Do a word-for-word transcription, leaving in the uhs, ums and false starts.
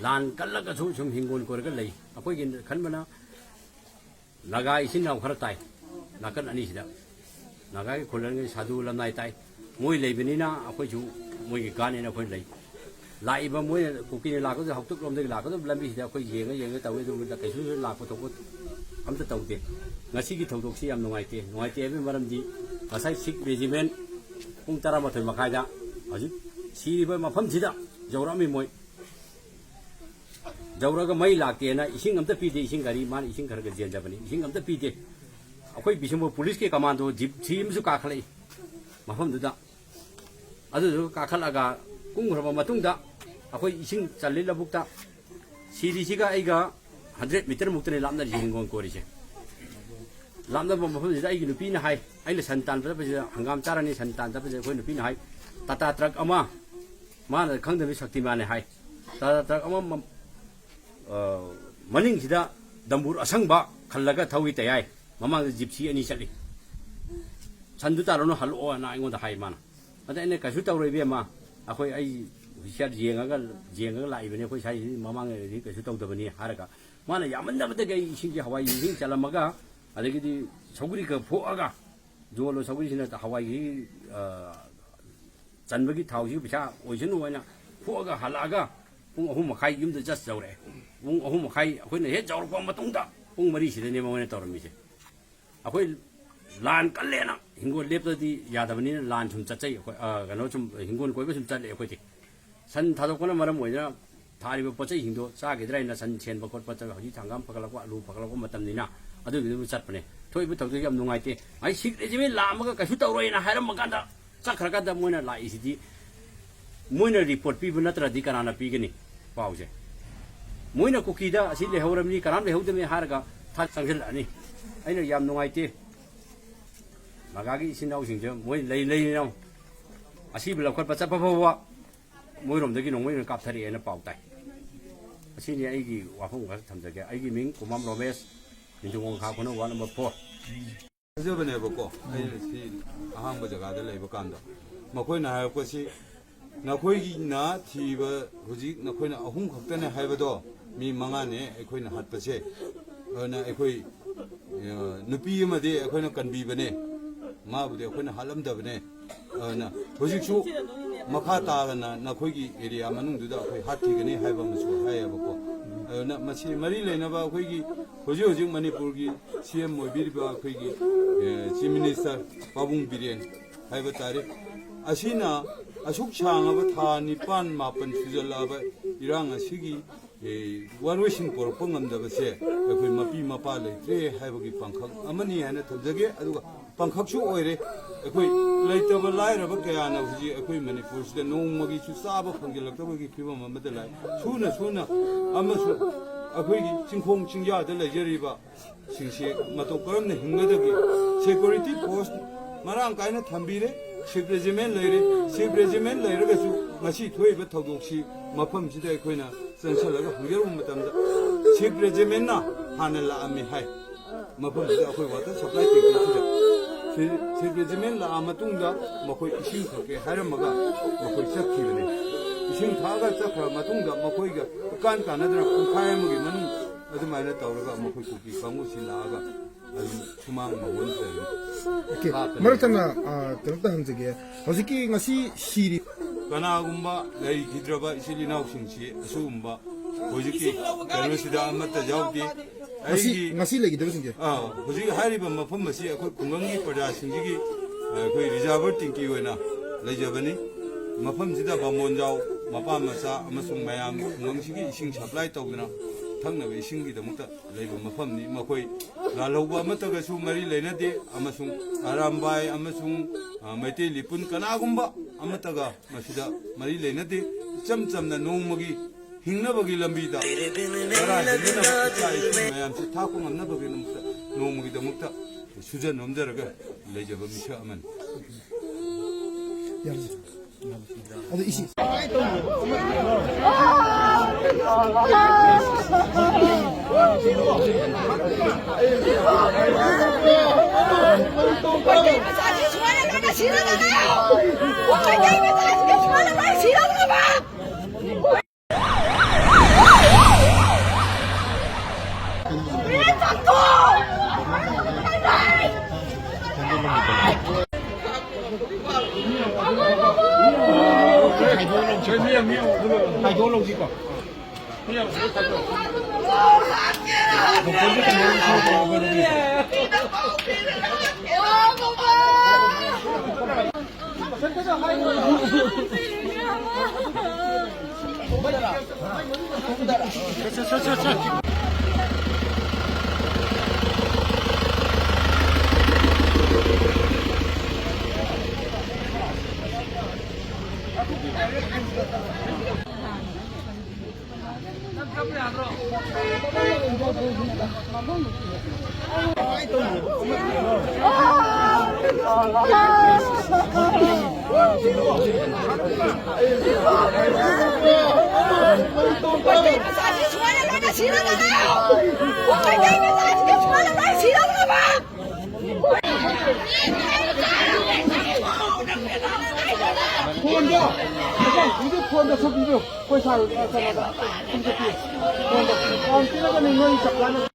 ꯂꯥꯟ ꯀꯜꯂꯒꯁꯨ ꯁꯨꯝ ꯍꯤꯡꯒꯣꯜ ꯀꯣꯏꯔꯒ ꯂꯩ꯫ ꯑꯩꯈꯣꯏꯒꯤ ꯈꯟꯕꯅ ꯅꯥꯒꯥ ꯏꯆꯤꯟ ꯏꯅꯥꯎ ꯈꯔ ꯇꯥꯏ ꯅꯥꯀꯟ ꯑꯅꯤꯁꯤꯗ꯫ ꯅꯥꯒꯥꯒꯤ ꯈꯨꯂꯟꯒꯤ ꯁꯥꯗꯨ ꯂꯝꯅꯥꯏ ꯇꯥꯏ꯫ ꯃꯣꯏ ꯂꯩꯕꯅꯤꯅ ꯑꯩꯈꯣꯏꯁꯨ ꯃꯣꯏꯒꯤ ꯒꯥꯔꯗꯅꯦꯅ ꯑꯩꯈꯣꯏ ꯂꯩ꯫ ꯂꯥꯛꯏꯕ ꯃꯣꯏꯅ ꯀꯨꯀꯤꯅ ꯂꯥꯛꯀꯗꯕ ꯍꯧꯇꯛꯂꯣꯝꯗꯒꯤ ꯂꯥꯛꯀꯗꯕ ꯂꯝꯕꯤꯁꯤꯗ ꯑꯩꯈꯣꯏ ꯌꯦꯡꯉ ꯌꯦꯡꯉ ꯇꯧꯏ꯫ ꯑꯗꯨꯕꯨ ꯀꯩꯁꯨ ꯂꯥꯛꯄ ꯊꯣꯛꯄ ꯑꯝꯇ ꯇꯧꯗꯦ꯫ ꯉꯁꯤꯒꯤ ꯊꯧꯗꯣꯛꯁꯤ ꯌꯥꯝ ꯅꯨꯡꯉꯥꯏꯇꯦ꯫ ꯅꯨꯡꯉꯥꯏꯇꯦ ꯍꯥꯏꯕꯒꯤ ꯃꯔꯝꯗꯤ ꯉꯁꯥꯏ ꯁꯤꯛ ꯔꯦꯖꯤꯃꯦꯟ ꯄꯨꯡ ꯇꯔꯥꯃꯥꯊꯣꯏ ꯃꯈꯥꯏꯗ ꯍꯧꯖꯤꯛ ꯁꯤꯔꯤꯕ ꯃꯐꯝꯁꯤꯗ ꯌꯧꯔꯛꯑꯝꯃꯤ ꯃꯣꯏ꯫ ꯌꯧꯔꯒ ꯃꯩ ꯂꯥꯛꯇꯦꯅ ꯏꯁꯤꯡ ꯑꯝꯇ ꯄꯤꯗꯦ꯫ ꯏꯁꯤꯡ ꯒꯥꯔꯤ ꯃꯥꯅ ꯏꯁꯤꯡ ꯈꯔ ꯈꯔ ꯆꯦꯟꯖꯕꯅꯤ, ꯏꯁꯤꯡ ꯑꯝꯇ ꯄꯤꯗꯦ꯫ ꯑꯩꯈꯣꯏ ꯕꯤꯁꯦꯝꯄꯨꯔ ꯄꯨꯂꯤꯁꯀꯤ ꯀꯃꯥꯟꯗꯣ ꯖꯤꯞꯁꯤ ꯑꯃꯁꯨ ꯀꯥꯈꯠꯂꯛꯏ ꯃꯐꯝꯗꯨꯗ꯫ ꯑꯗꯨꯗꯨꯒ ꯀꯥꯈꯠꯂꯒ ꯀꯨꯝꯈ꯭ꯔꯕ ꯃꯇꯨꯡꯗ ꯑꯩꯈꯣꯏ ꯏꯁꯤꯡ ꯆꯜꯂꯤ ꯂꯧꯕꯨꯛꯇ꯫ ꯁꯤꯔꯤꯁꯤꯒ ꯑꯩꯒ ꯍꯟꯗ꯭ꯔꯦꯠ ꯃꯤꯇꯔ ꯃꯨꯛꯇꯅꯤ ꯂꯥꯞꯅꯔꯤꯁꯦ ꯍꯤꯡꯒꯣꯜ ꯀꯣꯏꯔꯤꯁꯦ꯫ ꯂꯥꯞꯅꯕ ꯃꯐꯝꯁꯤꯗ ꯑꯩꯒꯤ ꯅꯨꯄꯤꯅ ꯍꯥꯏ, ꯑꯩꯅ ꯁꯟ ꯇꯥꯟ ꯆꯠꯄꯁꯤꯗ ꯍꯪꯒꯥꯝ ꯆꯥꯔꯅꯤ, ꯁꯟ ꯇꯥꯟ ꯆꯠꯄꯁꯤꯗ ꯑꯩꯈꯣꯏ ꯅꯨꯄꯤꯅ ꯍꯥꯏ, "ꯇꯥꯇꯥ ꯇ꯭ꯔꯛ ꯑꯃ ꯃꯥꯅ ꯈꯪꯗꯕꯤ ꯁꯛꯇꯤꯃꯥꯟꯅꯦ ꯍꯥꯏ꯫ ꯇꯥꯇꯥ ꯇ꯭ꯔꯛ ꯑꯃ ꯃ-, ꯑ, ꯃꯅꯤꯡꯁꯤꯗ ꯗꯝꯕꯨꯔ ꯑꯁꯪꯕ ꯈꯜꯂꯒ ꯊꯧꯏ ꯇꯌꯥꯏ꯫ ꯃꯃꯥꯡꯗ ꯖꯤꯞꯁꯤ ꯑꯅꯤ ꯆꯠꯂꯤ꯫ ꯁꯟꯗꯨ ꯇꯥꯔꯨꯅꯨ, ꯍꯜꯂꯛꯑꯣꯅ ꯑꯩꯉꯣꯟꯗ ꯍꯥꯏ ꯃꯥꯅ꯫ ꯑꯗ ꯑꯩꯅ, "ꯀꯩꯁꯨ ꯇꯧꯔꯣꯏ ꯏꯕꯦꯝꯃ, ꯑꯩꯈꯣꯏ ꯑꯩ ꯍꯨꯁꯤꯌꯥꯔ ꯌꯦꯡꯉꯒ, ꯌꯦꯡꯉꯒ ꯂꯥꯛꯏꯕꯅꯤ, ꯑꯩꯈꯣꯏ ꯁ꯭ꯋꯥꯏꯁꯤꯗꯤ ꯃꯃꯥꯡꯗꯗꯤ ꯀꯩꯁꯨ ꯇꯧꯗꯕꯅꯤ" ꯍꯥꯏꯔꯒ ꯃꯥꯅ ꯌꯥꯝꯃꯟꯗꯕꯗꯒꯤ ꯑꯩ ꯏꯁꯤꯡꯁꯦ ꯍꯋꯥꯏ ꯏꯁꯤꯡ ꯆꯜꯂꯝꯃꯒ ꯑꯗꯒꯤꯗꯤ ꯁꯧꯒ꯭ꯔꯤ ꯈꯔ ꯐꯣꯛꯑꯒ ꯌꯣꯜꯂꯣ, ꯁꯧꯒ꯭ꯔꯤꯁꯤꯅ ꯍꯋꯥꯏꯒꯤ, ꯑ, ꯆꯟꯕꯒꯤ ꯊꯥꯎꯁꯤ ꯄꯩꯁꯥ ꯑꯣꯏꯁꯅꯨ ꯍꯥꯏꯅ ꯐꯣꯛꯑꯒ ꯍꯜꯂꯛꯑꯒ ꯄꯨꯡ ꯑꯍꯨꯝ ꯃꯈꯥꯏ ꯌꯨꯝꯗ ꯖꯁ ꯌꯧꯔꯛꯑꯦ꯫ ꯄꯨꯡ ꯑꯍꯨꯝ ꯃꯈꯥꯏ ꯑꯩꯈꯣꯏꯅ ꯍꯦꯛ ꯌꯧꯔꯛꯄ ꯃꯇꯨꯡꯗ ꯄꯨꯡ ꯃꯔꯤꯁꯤꯗꯅꯦ ꯃꯣꯏꯅ ꯇꯧꯔꯝꯃꯤꯁꯦ꯫ ꯑꯩꯈꯣꯏ ꯂꯥꯟ ꯀꯜꯂꯦꯅ ꯍꯤꯡꯒꯣꯜ ꯂꯦꯞꯇꯗꯤ ꯌꯥꯗꯕꯅꯤꯅ ꯂꯥꯟ ꯁꯨꯝ ꯆꯠꯆꯩ ꯑꯩꯈꯣꯏ, ꯑ, ꯀꯩꯅꯣ ꯁꯨꯝ ꯍꯤꯡꯒꯣꯜ ꯀꯣꯏꯕ ꯁꯨꯝ ꯆꯠꯂꯦ ꯑꯩꯈꯣꯏꯗꯤ꯫ ꯁꯟ ꯊꯥꯗꯣꯛꯄꯅ ꯃꯔꯝ ꯑꯣꯏꯗꯨꯅ ꯊꯥꯔꯤꯕ ꯄꯣꯠ ꯆꯩꯁꯤꯡꯗꯣ ꯆꯥꯈꯤꯗ꯭ꯔꯥ ꯍꯥꯏꯅ ꯁꯟ ꯁꯦꯟꯕ ꯈꯣꯠꯄ ꯆꯠ-, ꯍꯧꯖꯤꯛ ꯍꯪꯒꯥꯝ ꯐꯒꯠꯂꯛꯄ, ꯑꯂꯨ ꯐꯒꯠꯂꯛꯄ ꯃꯇꯝꯅꯤꯅ ꯑꯗꯨꯒꯤꯗꯨ ꯆꯠꯄꯅꯦ꯫ ꯊꯣꯛꯏꯕ ꯊꯧꯗꯣꯛ ꯌꯥꯝ ꯅꯨꯡꯉꯥꯏꯇꯦ꯫ ꯑꯩ ꯁꯤꯛ ꯔꯦꯖꯤꯃꯦꯟ ꯂꯥꯛꯑꯝꯃꯒ ꯀꯩꯁꯨ ꯇꯧꯔꯣꯏꯅ ꯍꯥꯏꯔꯝꯃ ꯀꯥꯟꯗ ꯆꯠꯈ꯭ꯔꯀꯥꯟꯗ ꯃꯣꯏꯅ ꯂꯥꯛꯏꯁꯤꯗꯤ ꯃꯣꯏꯅ ꯔꯤꯄꯣꯔꯠ ꯄꯤꯕ ꯅꯠꯇ꯭ꯔꯗꯤ ꯀꯅꯥꯅ ꯄꯤꯒꯅꯤ ꯄꯥꯎꯁꯦ? ꯃꯣꯏꯅ ꯀꯨꯀꯤꯗ ꯑꯁꯤ ꯂꯩꯍꯧꯔꯕꯅꯤ, ꯀꯅꯥꯝ ꯂꯩꯍꯧꯗꯕꯅꯤ ꯍꯥꯏꯔꯒ ꯊꯥ ꯆꯪꯁꯤꯜꯂꯛꯑꯅꯤ꯫ ꯑꯩꯅ ꯌꯥꯝ ꯅꯨꯡꯉꯥꯏꯇꯦ꯫ ꯅꯥꯒꯥꯒꯤ ꯏꯆꯤꯟ ꯏꯅꯥꯎꯁꯤꯡꯁꯦ ꯃꯣꯏ ꯂꯩ ꯂꯩꯅ ꯑꯁꯤꯕ ꯂꯧꯈꯠꯄ ꯆꯠꯄ ꯐꯥꯎꯕ ꯃꯣꯏꯔꯣꯝꯗꯒꯤ ꯅꯣꯡꯃꯩ ꯑꯣꯏꯅ ꯀꯥꯞꯊꯔꯛꯑꯦꯅ ꯄꯥꯎ ꯇꯥꯏ꯫ ꯑꯁꯤꯅꯤ ꯑꯩꯒꯤ ꯋꯥꯐꯝ ꯈꯔ ꯊꯝꯖꯒꯦ꯫ ꯑꯩꯒꯤ ꯃꯤꯡ ꯀꯨꯃꯥꯝ ꯔꯣꯃꯦꯁ, ꯅꯤꯡꯊꯧ ꯈꯥ ꯈꯨꯅꯧ ꯋꯥꯔꯗ ꯅꯝꯕꯔ ꯐꯣꯔ꯫ ꯐꯖꯕꯅꯦꯕꯀꯣ, ꯑꯩꯅ ꯁꯤ ꯑꯍꯥꯡꯕ ꯖꯒꯥꯗ ꯂꯩꯕ ꯀꯥꯟꯗ ꯃꯈꯣꯏꯅ ꯍꯥꯏꯔꯛꯄꯁꯤ ꯅꯈꯣꯏꯒꯤꯅ ꯊꯤꯕ ꯍꯧꯖꯤꯛ ꯅꯈꯣꯏꯅ ꯑꯍꯨꯝ ꯈꯛꯇꯅꯦ ꯍꯥꯏꯕꯗꯣ, ꯃꯤ ꯃꯉꯥꯅꯦ ꯑꯩꯈꯣꯏꯅ ꯍꯥꯠꯄꯁꯦ꯫ ꯑꯗꯨꯅ ꯑꯩꯈꯣꯏ, ꯑ, ꯅꯨꯄꯤ ꯑꯃꯗꯤ ꯑꯩꯈꯣꯏꯅ ꯀꯟꯕꯤꯕꯅꯦ, ꯃꯥꯕꯨꯗꯤ ꯑꯩꯈꯣꯏꯅ ꯍꯥꯠꯂꯝꯗꯕꯅꯦ꯫ ꯑꯗꯨꯅ ꯍꯧꯖꯤꯛꯁꯨ ꯃꯈꯥ ꯇꯥꯒꯅ ꯅꯈꯣꯏꯒꯤ ꯑꯦꯔꯤꯌꯥ ꯃꯅꯨꯡꯗꯨꯗ ꯑꯩꯈꯣꯏ ꯍꯥꯠꯈꯤꯒꯅꯤ ꯍꯥꯏꯕ ꯑꯃꯁꯨ ꯍꯥꯏꯌꯦꯕꯀꯣ꯫ ꯑꯗꯨꯅ ꯃꯁꯤ ꯃꯔꯤ ꯂꯩꯅꯕ ꯑꯩꯈꯣꯏꯒꯤ ꯍꯧꯖꯤꯛ ꯍꯧꯖꯤꯛ ꯃꯅꯤꯄꯨꯔꯒꯤ ꯁꯤ ꯑꯦꯝ ꯑꯣꯏꯕꯤꯔꯤꯕ ꯑꯩꯈꯣꯏꯒꯤ, ꯑ, ꯆꯤꯐ ꯃꯤꯅꯤꯁꯇꯔ ꯄꯥꯕꯨꯡ ꯕꯤꯔꯦꯟ ꯍꯥꯏꯕ ꯇꯥꯔꯦ꯫ ꯑꯁꯤꯅ ꯑꯁꯨꯛ ꯁꯥꯡꯉꯕ ꯊꯥ ꯅꯤꯄꯥꯟ ꯃꯥꯄꯟ ꯁꯨꯖꯜꯂꯛꯑꯕ ꯏꯔꯥꯡ ꯑꯁꯤꯒꯤ, ꯑꯦ, ꯋꯥꯔꯣꯏꯁꯤꯟ ꯄꯨꯔꯛꯄ ꯉꯝꯗꯕꯁꯦ ꯑꯩꯈꯣꯏ ꯃꯄꯤ ꯃꯄꯥ ꯂꯩꯇ꯭ꯔꯦ ꯍꯥꯏꯕꯒꯤ ꯄꯥꯡꯈꯛ ꯑꯃꯅꯤ ꯍꯥꯏꯅ ꯊꯝꯖꯒꯦ꯫ ꯑꯗꯨꯒ ꯄꯥꯡꯈꯛꯁꯨ ꯑꯣꯏꯔꯦ꯫ ꯑꯩꯈꯣꯏ ꯂꯩꯇꯕ ꯂꯥꯏꯔꯕ ꯀꯌꯥꯅ ꯍꯧꯖꯤꯛ ꯑꯩꯈꯣꯏ ꯃꯅꯤꯄꯨꯔꯁꯤꯗ ꯅꯣꯡꯃꯒꯤꯁꯨ ꯆꯥꯕ ꯐꯪꯖꯤꯜꯂꯛꯇꯕꯒꯤ ꯐꯤꯕꯝ ꯑꯃꯗ ꯂꯥꯛꯏ꯫ ꯁꯨꯅ ꯁꯨꯅ ꯑꯃꯁꯨꯡ ꯑꯩꯈꯣꯏꯒꯤ ꯆꯤꯡꯈꯣꯡ ꯆꯤꯡꯌꯥꯗ ꯂꯩꯖꯔꯤꯕ ꯁꯤꯡꯁꯤ ꯃꯇꯧ ꯀꯔꯝꯅ ꯍꯤꯡꯒꯗꯒꯦ? ꯁꯦꯀ꯭ꯌꯨꯔꯤꯇꯤ ꯐꯣꯔꯁ ꯃꯔꯥꯡ ꯀꯥꯏꯅ ꯊꯝꯕꯤꯔꯦ, ꯁꯤꯞ ꯔꯦꯖꯤꯃꯦꯟ ꯂꯩꯔꯦ꯫ ꯁꯤꯞ ꯔꯦꯖꯤꯃꯦꯟ ꯂꯩꯔꯒꯁꯨ ꯉꯁꯤ ꯊꯣꯛꯏꯕ ꯊꯧꯗꯣꯛꯁꯤ ꯃꯐꯝꯁꯤꯗ ꯑꯩꯈꯣꯏꯅ ꯆꯪꯁꯜꯂꯒ ꯍꯪꯖꯔꯨꯕ ꯃꯇꯝꯗ ꯁꯤꯞ ꯔꯦꯖꯤꯃꯦꯟꯅ ꯍꯥꯟꯅ ꯂꯥꯛꯑꯝꯃꯤ ꯍꯥꯏ꯫ ꯃꯐꯝꯁꯤꯗ ꯑꯩꯈꯣꯏ ꯋꯥꯇꯔ ꯁꯄ꯭ꯂꯥꯏ ꯇꯦꯡꯀꯤꯁꯤꯗ ꯁꯤ-, ꯁꯤꯞ ꯔꯦꯖꯤꯃꯦꯟ ꯂꯥꯛꯑ ꯃꯇꯨꯡꯗ ꯃꯈꯣꯏ ꯏꯁꯤꯡ ꯊꯛꯀꯦ ꯍꯥꯏꯔꯝꯃꯒ ꯃꯈꯣꯏ ꯆꯠꯈꯤꯕꯅꯤ꯫ ꯏꯁꯤꯡ ꯊꯛꯑꯒ ꯆꯠꯈ꯭ꯔ ꯃꯇꯨꯡꯗ ꯃꯈꯣꯏꯒ ꯏꯀꯥꯟ ꯀꯥꯟꯅꯗꯅ ꯄꯨꯡꯈꯥꯏ ꯑꯃꯒꯤ ꯃꯅꯨꯡ ꯑꯗꯨꯃꯥꯏꯅ ꯇꯧꯔꯒ ꯃꯈꯣꯏ ꯀꯨꯀꯤ ꯀꯥꯡꯕꯨꯁꯤ ꯂꯥꯛꯑꯒ ꯑꯗꯨꯝ ꯁꯨꯃꯥꯡ ꯃꯥꯡꯒꯣꯟꯁꯤꯗ ꯑꯗꯨꯝ ꯑꯣꯀꯦ꯫ ꯍꯥꯞꯄꯅꯤ꯫ ꯃꯔꯛ ꯊꯠꯅ, ꯑ, ꯀꯩꯅꯣꯝꯇ ꯍꯪꯖꯒꯦ꯫ ꯍꯧꯖꯤꯛꯀꯤ ꯉꯁꯤ ꯁꯤꯔꯤ ꯀꯅꯥꯒꯨꯝꯕ ꯂꯩꯈꯤꯗ꯭ꯔꯕ ꯏꯆꯤꯜ ꯏꯅꯥꯎꯁꯤꯡꯁꯤ ꯑꯁꯤꯒꯨꯝꯕ ꯍꯧꯖꯤꯛꯀꯤ ꯀꯩꯅꯣꯁꯤꯗ ꯑꯃꯠꯇ ꯌꯥꯎꯗꯦ꯫ ꯉꯁꯤ, ꯑꯩꯒꯤ ꯉꯁꯤ ꯂꯩꯈꯤꯗꯕꯁꯤꯡꯁꯦ? ꯑꯥ, ꯍꯧꯖꯤꯛ ꯍꯥꯏꯔꯤꯕ ꯃꯐꯝ ꯑꯁꯤ ꯑꯩꯈꯣꯏ ꯈꯨꯡꯒꯪꯒꯤ ꯄ꯭ꯔꯖꯥꯁꯤꯡꯁꯤꯒꯤ, ꯑ, ꯑꯩꯈꯣꯏ ꯔꯤꯖꯥꯔꯚꯔ ꯇꯦꯡꯀꯤ ꯑꯣꯏꯅ ꯂꯩꯖꯕꯅꯤ꯫ ꯃꯐꯝꯁꯤꯗ ꯕꯥꯃꯣꯟꯖꯥꯎ, ꯃꯄꯥ ꯃꯆꯥ ꯑꯃꯁꯨꯡ ꯃꯌꯥꯝ ꯈꯨꯡꯒꯪꯁꯤꯒꯤ ꯏꯁꯤꯡ ꯁꯄ꯭ꯂꯥꯏ ꯇꯧꯗꯅ ꯊꯛꯅꯕ ꯏꯁꯤꯡꯒꯤꯗꯃꯛꯇ ꯂꯩꯕ ꯃꯐꯝꯅꯤ꯫ ꯃꯈꯣꯏ ꯂꯥꯜꯍꯧꯕ ꯑꯃꯠꯇꯒꯁꯨ ꯃꯔꯤ ꯂꯩꯅꯗꯦ ꯑꯃꯁꯨꯡ ꯑꯔꯥꯝꯕꯥꯏ ꯑꯃꯁꯨꯡ, ꯑ, ꯃꯩꯇꯩ ꯂꯤꯄꯨꯟ ꯀꯅꯥꯒꯨꯝꯕ ꯑꯃꯠꯇꯒ ꯃꯁꯤꯗ ꯃꯔꯤ ꯂꯩꯅꯗꯦ꯫ ꯏꯆꯝ ꯆꯝꯅ ꯅꯣꯡꯃꯒꯤ ꯍꯤꯡꯅꯕꯒꯤ ꯂꯝꯕꯤꯗ ꯆꯔꯥ ꯍꯦꯟꯅꯅꯕ ꯏꯆꯥ ꯏꯁꯨ ꯃꯌꯥꯝꯁꯤ ꯊꯥꯛꯄ ꯉꯝꯅꯕꯒꯤꯗꯃꯛꯇ ꯅꯣꯡꯃꯒꯤꯗꯃꯛꯇ ꯁꯨꯖ ꯅꯣꯝꯖꯔꯒ ꯂꯩꯖꯕ ꯃꯤꯁꯛ ꯑꯃꯅꯤ꯫ ꯑꯗꯣ ꯏꯁꯤ ꯁꯤꯔꯒꯅꯦ! ꯃꯩꯇꯩ ꯃꯆꯥꯁꯤꯡꯁꯦ ꯁꯨꯃꯥꯏꯅ ꯂꯣꯏ ꯁꯤꯔꯒꯅꯦꯕ! ꯃꯩꯇꯩ ꯃꯆꯥꯁꯤ ꯁꯨꯃꯥꯏꯅ ꯂꯣꯏꯅ ꯁꯤꯔꯒꯅꯦ! ꯃꯩꯇꯩ ꯃꯆꯥꯁꯤꯡꯁꯦ ꯁꯨꯃꯥꯏꯅ ꯂꯣꯏ ꯁꯤꯔꯒꯅꯦꯕ! ꯐꯣꯟꯗꯣ, ꯍꯧꯖꯤꯛ ꯐꯣꯟꯗꯣ ꯁꯨꯝ ꯄꯤꯕꯤꯌꯨ꯫ ꯑꯩꯈꯣꯏ ꯁꯥꯔ, ꯀꯩꯅꯣꯗ, ꯁꯨꯝ ꯄꯤꯌꯨ꯫ ꯐꯣꯟꯗꯣ, ꯐꯣꯟ ꯄꯤꯔꯒꯅꯤ ꯅꯣꯏ ꯆꯞ ꯆꯥꯅ꯫